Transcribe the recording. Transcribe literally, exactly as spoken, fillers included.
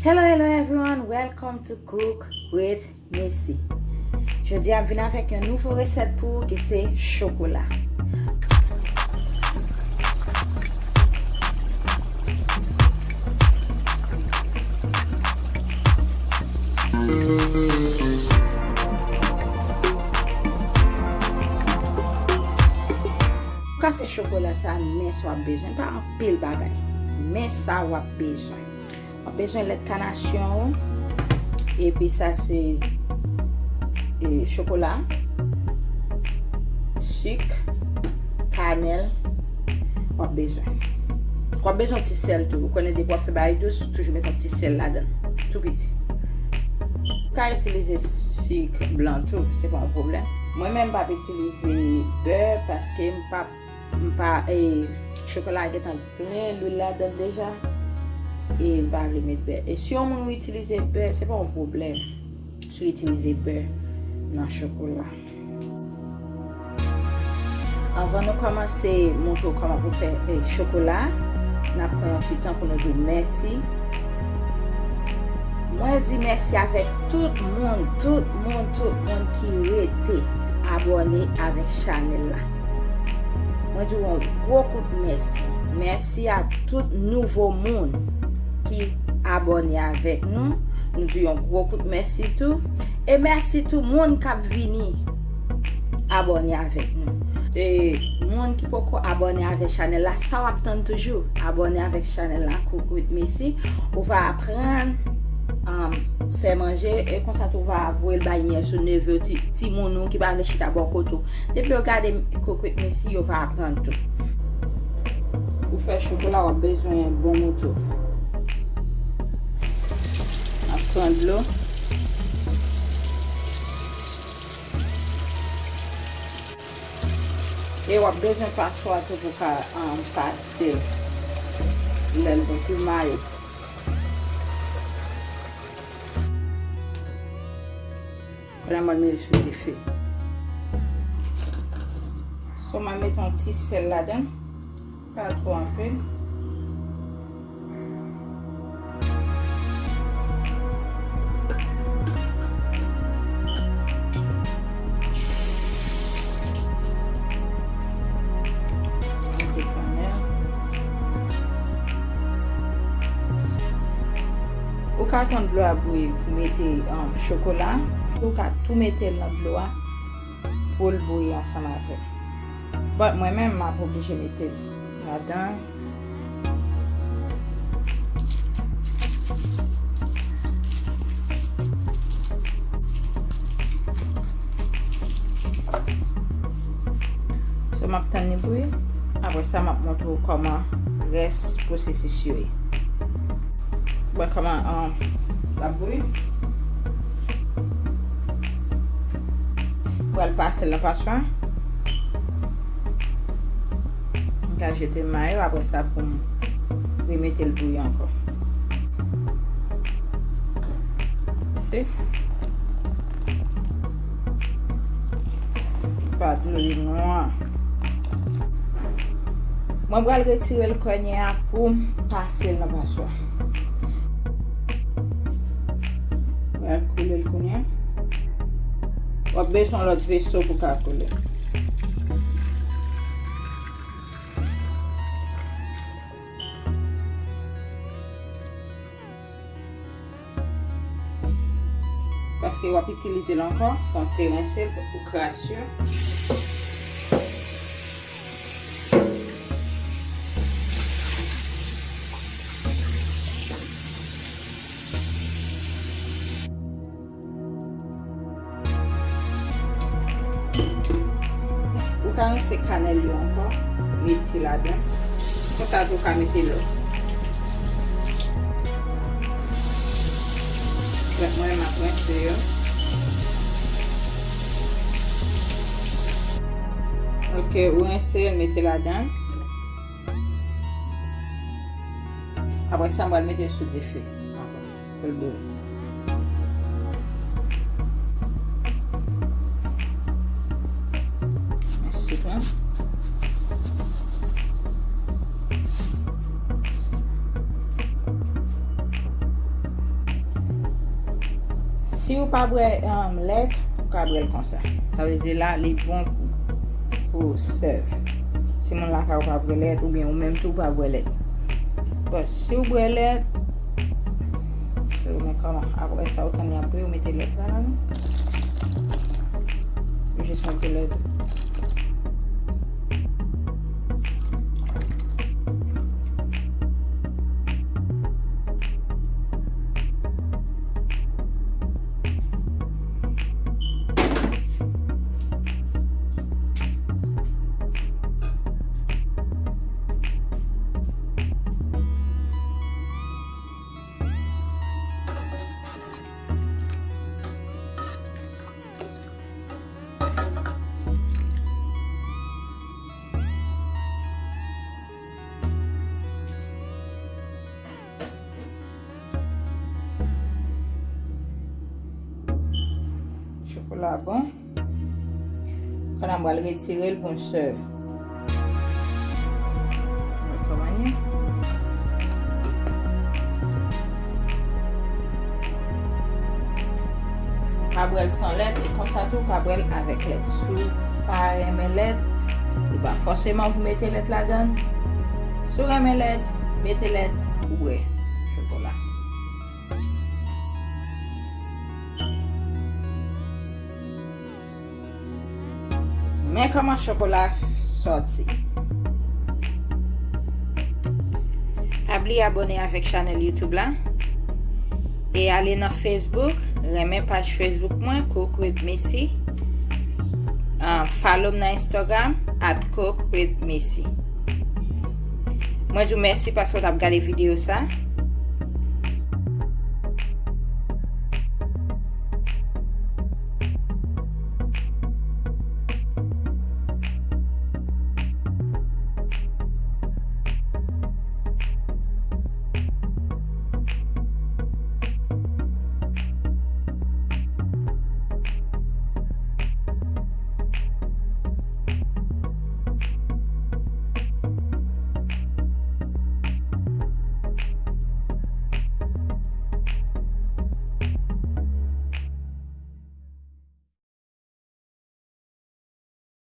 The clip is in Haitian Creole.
Hello, hello everyone, welcome to Cook with Missy. Jodi a m vin avèk yon nouvo resèt pou ou ki se chokola. Ou ka fè chokola sa, men sa w ap bezwen, pa anpil bagay. Men sa w ap bezwen. W ap bezwen lèt kanasyon ou. Epi sa se, e, chokola, sik, kanèl. W ap bezwen. W ap bezwen ti sèl tou. Ou konnen depi w ap fè bagay dous, toujou met yon ti sèl ladan. Tou piti. Ou ka itilize sik blan tou, se pa yon pwoblèm. Mwen menm m p ap itilize bè paske m p ap, m pa, e, chokola a gentan plen lwil ladan deja. E m pa vle met bè. E si yon moun ou itilize bè, se pa yon pwoblèm si w itilize bè nan chokola. Anvan nou kòmanse montre w kòman pou fè, e, chokola, n ap pran yon ti tan pou nou di w mèsi. Mwen di mèsi avèk tout moun, tout moun, tout moun ki rete abòne avèk chanèl la. Mwen di w yon gwo kout mèsi. Mèsi a tout nouvo moun ki abòne avèk nou. Nou di yon gwo kout mèsi tou. E mèsi tou moun k ap vini abòne avèk nou. E moun ki poko abòne avèk chanèl la, sa w ap tann toujou? Abòne avèk chanèl la, Cook with Missy. Ou va aprann, um, fè manje, e konsa tou ou va voye l bay nyès ou, neve w, ti, timoun ou ki pa vle chita bò kote w. Depi yo gade Cook with Missy, yo va aprann tou. Pou fè chokola, w ap bezwen bon mouton. N ap pran dlo. E w ap bezwen paswa tou pou ka, um, pase l lè l bon pou mayo. Kounye a m al mete sou dife. So, m al mete yon ti sèl ladan. Pa twò anpil. Mete kanèl. Ou ka tann dlo a bouyi pou mete, um, chokola. Ou ka tou mete l nan dlo a pou l bouyi ansanm avè l. But mwen menm, m ap oblije mete l ladan. So, m ap tann li bouyi. Apre sa, m ap montre w kòman rès pwosesis yo ye. Bon, kòman, um, l ap bouyi. Pral pase l nan paswa. M ka jete mayo, apre sa pou m remete l bouyi ankò. Se pa dlo li nwa. Mwen pral retire l kounye a pou m pase l nan paswa. Pral koule l kounye a. W ap bezwen lòt veso pou ka koule. Paske w ap itilize l ankò, fò w ti rense l pou kras yo. Ou ka rense kanèl yo ankò, mete ladan. Konsa tou ou ka mete lò. Mwen, m ap rense yo. Ok, ou rense l, mete ladan. Apre sa, m pral mete l sou dife ankò. Pou l bouyi. Sik la. Si ou pa bwè, um, lèt, ou ka bwè l konsa. Sa vle di la, li bon pou, pou serve. Si moun lakay ou pa bwè lèt, oubyen ou menm tou ou pa bwè lèt. Bon, si ou bwè lèt, ou men kòman, apre sa, ou tann li ap bouyi, ou mete lèt la ladan. Ou jis mete lèt. Chokola bon. Kounye a m pral retire l pou m serve. Lòt manyè. Ka bwè l san lèt, e konsa tou, ka bwè l avèk lèt. Si w pa renmen lèt, li pa fòseman pou mete lèt ladan l. Si w renmen lèt, mete lèt, ou bwè chokola. Men kòman chokola sòti. Pa bliye abòne avèk chanèl YouTube la. E ale nan Facebook, renmen paj Facebook mwen, Cook with Missy. Ah, follow m nan Instagram, at Cook with Missy. Mwen di w mèsi paske w t ap gade videyo sa.